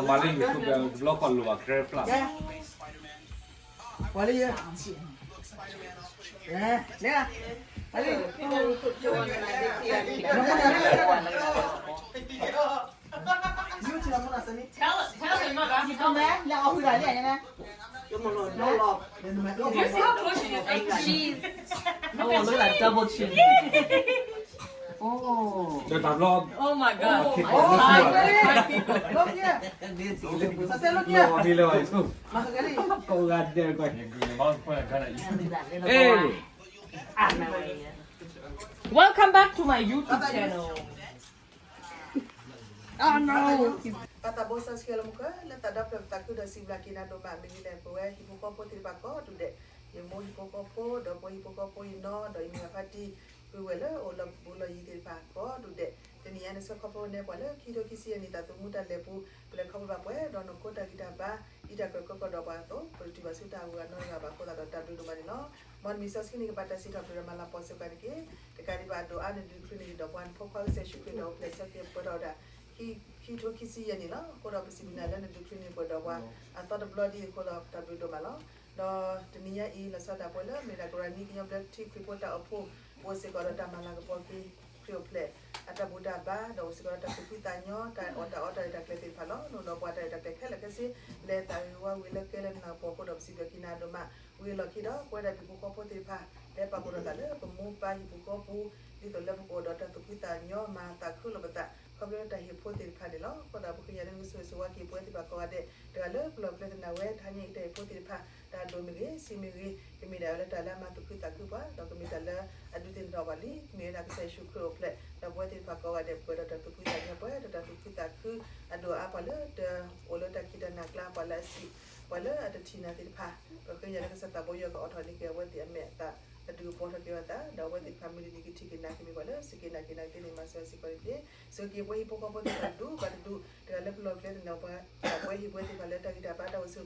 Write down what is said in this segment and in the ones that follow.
မၤလၢ YouTube တဘျီဃီလိၣ်ဘၣ် credit ဖျါ ပှၤလၢယဲ လဲၤ လဲၤ Tell, tell them about you come back, y'all who got it, you know? You see how close she is? Jeez. Oh, look at that double chin. Oh. ဒီးတဘျီ Oh my God. Oh, my God. Look here. I said, look here. မၤကလီ ကိးဂၤဒဲးကွၢ် Hey. Welcome back to my YouTube channel. Oh no. ပၢ်သးဘိစီဆှံလၢမူခိၣ် လၢသးဒီဖျၢၣ်ပသးခုဒီးစံးဘျုးက့ၤနၤဒိၣ်မး မ့ၢ်ဂ့ၤလဲၣ် ပဝဲဟံၣ်ဖိဃီဖိသ့ၣ်တဖၣ်ကိးဒူၣ်ဒဲး, ယမိၢ်ဟံၣ်ဖိဃီဖိ ဒီးပဝဲဟံၣ်ဖိဃီဖိယနီၢ် ဒီးယမုၢ်ဂၤဖါတံၢ် ပုၢ်ဝဲၢ်လၢအိၣ်လီၤဘူးလီၤယံၤသ့ၣ်တဖၣ်ကိးဒူၣ်ဒဲး, တနံၤအံၤန့ၣ် ဆၢခီဖျိန့ၢ်ပှၤလၢခံထိခံဆံယဲၢ်နံၣ် သးသမူတၢ်လဲၤပူၤ ပလဲၤခီဖျိဘၣ်ပှဲၤဒီးနခိၣ်တၢ်ဂံၢ်တၢ်ဘါ ဒ်တၢ်ကြၢးကီကီၢ်ဒီးပှၤအသိး ပတတုၤဘၣ်ဆူတၢ်ဂီၤဂၤနီတဂၤဘၣ်အဃိသတးဒီး တၢ်ဘျုးဒိၣ်မးန့ၣ်လီၤ. မ်နမံၤစီဆှံန့ၣ် ကဘၣ်တၢ်စံးထီၣ်ပတြၢၤဒီးမၤလၤကပီၤစ့ၢ်ကီးန့ၣ်တက့ၢ်. တကးဒံးဘၣ် ဒိးအါန့ၢ်ဒုးချုးန့ၢ်က့ၤဒီးပှၤနဖိခွါကစၢ်ယ့ၣ်ၡူးခရံာ်ဒီးအိၣ်ဖျဲၣ်ဆၢက့ၤပှဲၤထီၣ်ဝဲဒၣ် ခံထိခံဆံယဲၢ်နံၣ်လီၤ. အဃိဒီးပစံးဘျုးနၤလၢနဒုးချုးန့ၢ်ပှဲၤဒီးပှၤအသီတဘျီဒ်အံၤအဃိဒီး တၢ်ဘျုးဒိၣ်မးလီၤ. ဒီးတနံၤညါအံၤ လီၤဆီဒၣ်တၢ်ပှဲၤလၢမ့ၢ်ဒၣ်ကရၢနံကညီဘျၢထံခရံာ်ဖိတၢ်အိၣ်ဖှိၣ် ပအိၣ်စ့ၢ်ကီးဒီးတၢ်မၤလၤကပီၤက့ၤ ခရံာ်အိၣ်ဖျဲၣ် အတၢ်ဘူၣ်တၢ်ဘါ ဒီးအိၣ်စ့ၢ်ကီးဒီးတၢ်သူၣ်ဖှံသးညီ တၢ်အီၣ်တၢ်အီတၢ်ရဲၣ်တၢ်ကျဲၤသ့ၣ်တဖၣ်လီၤ. လိၣ်ဒီးပှၤတၢ်ရဲၣ်တၢ်ကျဲၤခဲလၢာ်ခဲဆ့ လဲၤသးဂ့ၤဝါဝံၤလၢကဲလၢနၢ်ပီၤအဃိဒီး ပစံးဘျုးက့ၤနၤဒိၣ်မး ဝံၤအလီၢ်ခံဒီး ပဝဲဒၣ်ဟံၣ်ဖိဃီဖိသ့ၣ်တဖၣ် လၢပာ်ဖှိၣ်ထီၣ်သးလၢပမိၢ်ပၢ်ဟံၣ်ဖိဃီဖိ ဒ်သိးလၢပကအိၣ်ဒီးတၢ်သူၣ်ဖှံသးညီ မၤသးခုလိာ်ပသး ခီဖျိလၢတၢ်ဟ့ၣ်ဖိသ့ၣ်တဖၣ်န့ၣ်လီၤ. အဃိဒီးပဃ့ကညးလၢနကဆိၣ်ဂ့ၤဆိၣ်ဝါက့ၤပဝဲသ့ၣ်တဖၣ်ကိးဂၤဒဲး တဂၤလၢပလီၢ်ကျဲသနာ်ဝဲ တဟါညါအံၤတၢ်ဟ့ၣ်ဖိသ့ၣ်တဖၣ် တၢ်ဒိၣ်မ့ၢ်ဂ့ၤ ဆံးမ့ၢ်ဂ့ၤ ကမ့ၢ်ဒၣ်ဝဲလၢတၢ်လၢအမၤသူၣ်ခုသးခုပှၤ ဒီးကမ့ၢ်တၢ်လၢအဒုးသ့ၣ်နီၣ်ထီၣ်ပှၤလံ. မ့ၢ်ဝဲဒၣ်ကစၢ်ယ့ၣ်ၡူးခရံာ်အိၣ်ဖျဲၣ် ဒီးပဝဲသ့ၣ်တဖၣ်ကိးဂၤဒဲး ပှဲၤဒီးတၢ်သူၣ်ဖှံသးညီ ပှဲၤဒီးတၢ်သူၣ်ဖှံသးခု အဒိၣ်အါပှၤလၢတအိၣ်လၢတၢ်ခံးတၢ်နၤကျါ ပှၤလၢအစံး ပှၤလၢအတထံၣ်နၤသ့ၣ်တဖၣ် ပဃ့ကညးလၢကစၢ်သးဘိယွၤကအိးထီၣ်န့ၢ်က့ၤအဝဲသ့ၣ်အမဲာ်အသး အဒုးအပီၤထီၣ်က့ၤအသး ဒီးအဝဲသ့ၣ်တဖၣ်မ့ၢ်တနံၤကထံၣ်က့ၤနၤ ကမ့ၢ်ပှၤလၢစူၢ်က့ၤနာ်က့ၤနၤသ့န့ၣ် မၤစၢၤစ့ၢ်ကီးန့ၣ်တက့ၢ်. စူၢ်က့ၤပဝဲဟံၣ်ဖိဃီဖိသ့ၣ်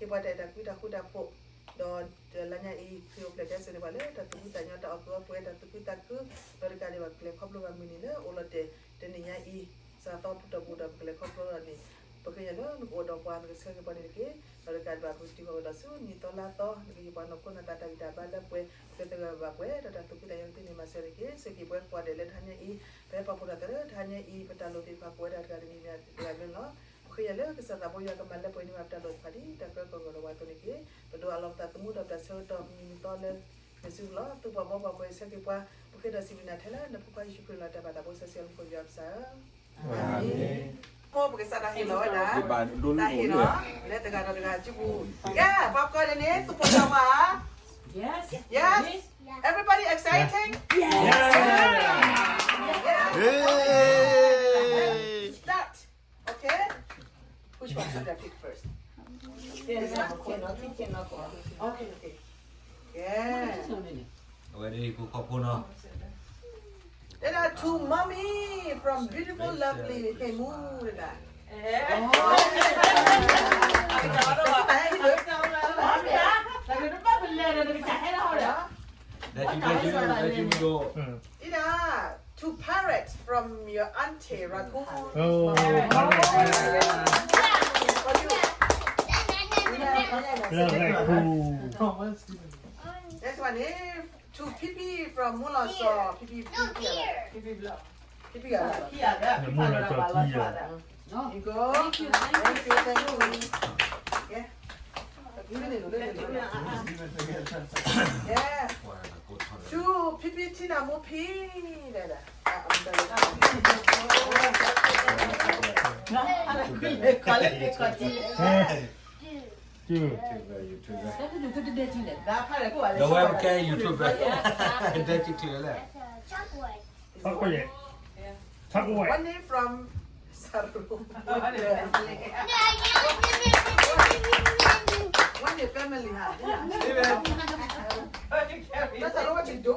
တဖၣ်တဒူၣ်ဘၣ်တဒူၣ် တဂၤလၢပလီၢ်ကျဲသနာ်ပှၤ ပဝဲဟံၣ်ပဝဲသ့ၣ်တဖၣ်လၢတၢ်ဂံၢ်တၢ်ဘါတၢ်အိၣ်ဆူၣ်အိၣ်ချ့ ဟ့ၣ်ပှၤတၢ်အဲၣ်တၢ်ကွံတၢ်ဃူတၢ်ဖိး ဒီးတလါညါအံၤ ခရံာ်အိၣ်ဖျဲၣ်တဲစိာ်န့ၢ်ပှၤလၢတၢ်သူၣ်ဖှံသးညီ တၢ်အီၣ်ကုၢ်အီပှဲၤ တၢ်သူၣ်ဖှံသးခု ဒီးတကးဒံးဘၣ်ကလဲၤခီဖျိဘၣ်မုၢ်နံၤလၢအိၣ်လီၤတဲာ် တနံၤညါအံၤ စှၤသီပတီၢ်ပူၤဒီးပကလဲၤခီဖျိလီၤန့ၣ် ပဃ့ကညးလၢနကအိၣ်ဒီးပှၤ နကဆှၢက့ၤပှၤန့ၣ်တက့ၢ်. ဒီးတကးဒံးဘၣ်ပကတုၤဃီၤကဒီးဆူနံၣ်သီလါသီ နကဟ့ၣ်ပှၤနီၢ်ခိနီၢ်သးတၢ်ဂံၢ်တၢ်ဘါလၢပှဲၤ ပှဲၤသဂၢၢ်ဘၣ်ပှဲၤ ဒီးတၢ်သူၣ်ဖှံသးညီသ့န့ၣ် မၤစၢၤန့ၣ်တက့ၢ်. စူၢ်က့ၤပဝဲကိးဂၤဒဲးလၢတဟါညါအံၤ ပဟဲပာ်ဖှိၣ်ထီၣ်သးလၢတဟါညါအံၤ ပတၢ်လိၣ်သ့ၣ်တဖၣ်ကိးဝဲဒၣ်တဂၤတမံၤမံၤတဂၤမ့ၢ်လီၤ. ပဃ့ကညးလၢကစၢ်သးဘိယွၤကမၤလၢပှဲၤန့ၢ်ဘၣ်ပတၢ်လိၣ်တဖၣ်ဒ်တၢ်ကရၢကရိအသိးန့ၣ်တက့ၢ်. ပဒိးအးလီၤပသးသမူဒီးပတၢ်ဆၢကတီၢ်မုၢ်နံၤမုၢ်သီလၢ နစုပူၤလီၤ. သူပှၤဘီပှၤပှဲၤဆၢက့ၤပှၤ ပဃ့ဒီးစံးဘျုးနၤထဲလၢနဖိခွါယ့ၣ်ၡူးခရံာ်လီၤ. တၢ်ဘၣ်သးဘိစီဆှံလၢမူခိၣ်ယွၤပစၢ်ဧၢ. အၤမ့ၣ်. မိၢ်ပကစးထီၣ်ဟ့ၣ်လီၤဝဲဒၣ် တၢ်ဟ့ၣ်လီၤ လၢတဂၤဒီးတဂၤစုပူၤ. Yeah, popcorn န့ၣ် သူၣ်ပိၢ်သးဝး. Yes. Yes. Everybody exciting? Yeah. Yeah. Start. Okay. Which one should I pick first? This one. Okay, okay. Yeah. အဝဲဒၣ်ဟံၣ်ဖိဃီဖိနီၤ. တဒၣ် to mommy from beautiful lovely ဟ့ၣ်မူတဒၣ်. Thank you. တဒၣ် to parrot from your auntie Raccoon. Oh, parrot. Next one is to Pipi from Mulosor. Pipi, Pipi, Pipi. Pipi, Pipi. You go. Thank you, thank you, thank you. Yeah. Yeah. To Pipi Tina Mupi. The webcam YouTube. Chocolate. Chocolate. One name from Saru. One name family, huh? That's what you do.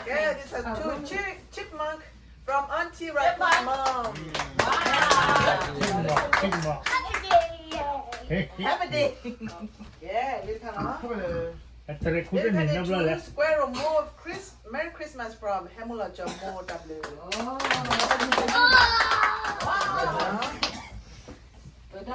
Yeah, this is two chip, chipmunk from Auntie Raku's mom. Wow. Chipmunk, chipmunk. Happy day. Happy day. Yeah, this kind of. Squirrel Move, Chris, Merry Christmas from Hemula Jomo W. Oh. Wow.